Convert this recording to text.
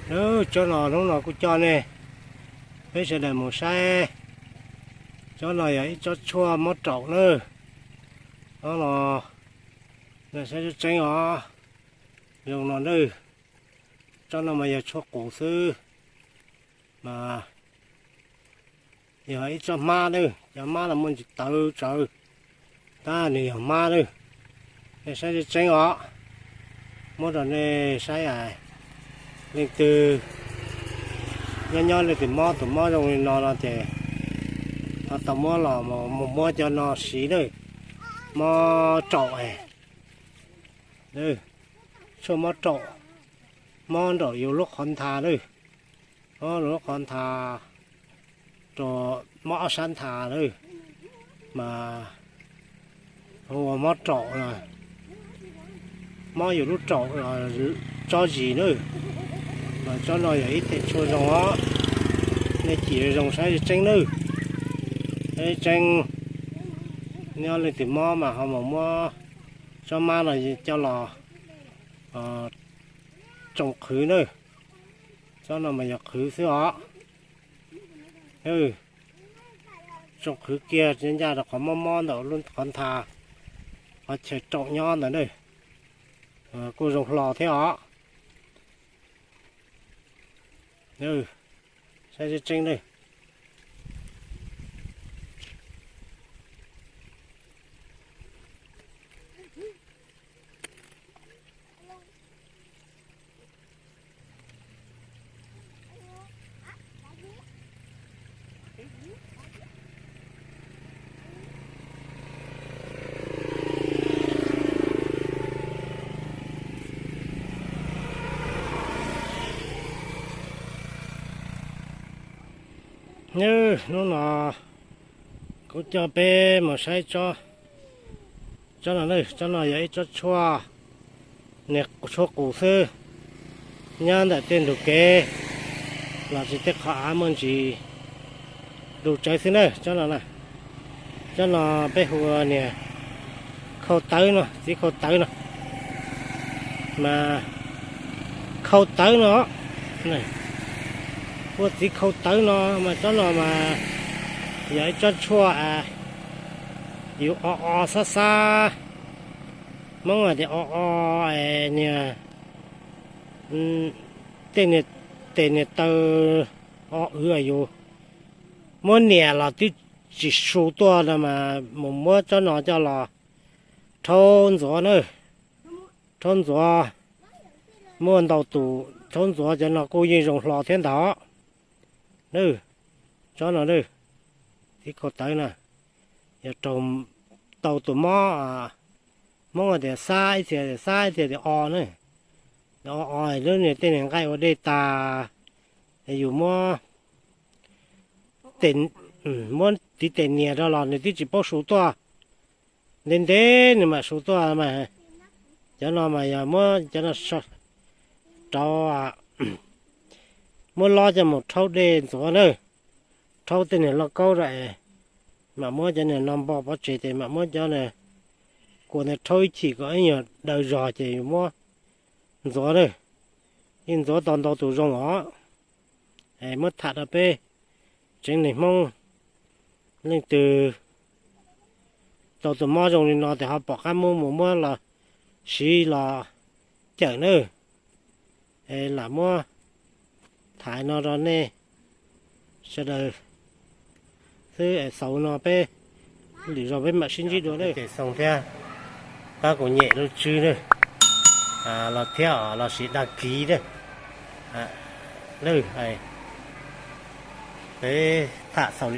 Nawb, tsob no hnub no kuv coj nej peb sawv daws mus saib. Tsob no yog ib tsob tshuaj mob raum nawb. Tsob no nej saib tseeb tseeb os. Zoo no nawb. Tsob no mas yog tshuaj qus xwb, mas yog ib tsob hmab nawb. Cov hmab no muaj ntsis tawv tsawv, tab nws yog hmab nawb. Nej saib tseeb tseeb os. Muab rau nej saib, leej twg nyob nyob leej twg mob tus mob zoo li no no ces ho tau muab los mus muab cov no siv nawb. Mob raum es, tshuaj mob raum, mob raum yus lub qhov ntha nawb. Mob lub qhov ntha, rau mob ob sab ntha nawb, mas hu ua mob raum, mob yus lub raum tsob zis nawb. Mas tsob no yog ib tes tshuaj zoo os. Nej cim zoo saib tseeb nawb. Saib tseeb, nyob leej twg mob mas ho mus muab tsob hmab no coj los tsoo qhwv nawb. Tsob no mas yog qhwv xwb os. Tsoo qhwv kiag ncaj rau qhov mob mob ntawm lub qhov ntha, qhov chaw raum nyob ntawd nawb. Kuj zoo hlo thiab os. Saib tseeb tseeb nawb. Nawb, hnub no kuv coj peb mus saib tsob, tsob no, tsob no yog ib tsob tshuaj, niag tshuaj qus xwb, nyob ntawm tej ntug kev los sis tej qhov av muaj ntsis du tsawv xwb na. Tsob no, tsob no peb hu ua niag khau tawv no, txiv khau tawv no. Mas khau tawv no, ua txiv khau tawv no mas tsob no mas yog ib tsob tshuaj yus o o xab xab, Hmoob hais tias o o, niag tej niag tes niag taw o wv yus muab niam los twb tsis su tuaj no mas mus muab tsob no coj los rhaub ntxuav na. Rhaub ntxuav, muaj ntau tus rhaub ntxuav cov no kuj yeej zoo hlo thiab ntag. Tsob no, txiv khau tawv na, yog raug tau tus mob, Hmoob tias xab ib txhia, xab ib txhia tias o na. O o lub niag tej niag nqaij ua dej tas, yus muab, muab tiv tes nias rau los nws twb tsis paub su tuaj, ntev ntev nws mam su tuaj mas. Cov no mas yog muab cov no rau, muab lob coj mus rhaub dej ntxuav na, rhaub tej niag lauj kaub rau, mam muab cov niag no npo pov tseg ces mam muab cov kua ntawd rhaub ib chim kom ib nyuag daw zog ces muab ntxuav na. Yeej ntxuav tau ntau tus zoo os. Muab tham rau peb tsev neeg Hmoob, leej twg tau tus mob zoo li no ces ho pom qab muab mus muab los siv los cawm nawb. Es lam muab tham no rau nej sawv daws xwb es xaus no peb lwm zaus peb mam sib ntsib dua nawb. Ces xoo thiab, pab kuv nyem lub tswb nawb, los thiab los sis dag kiv nawb. Peb tham xaus li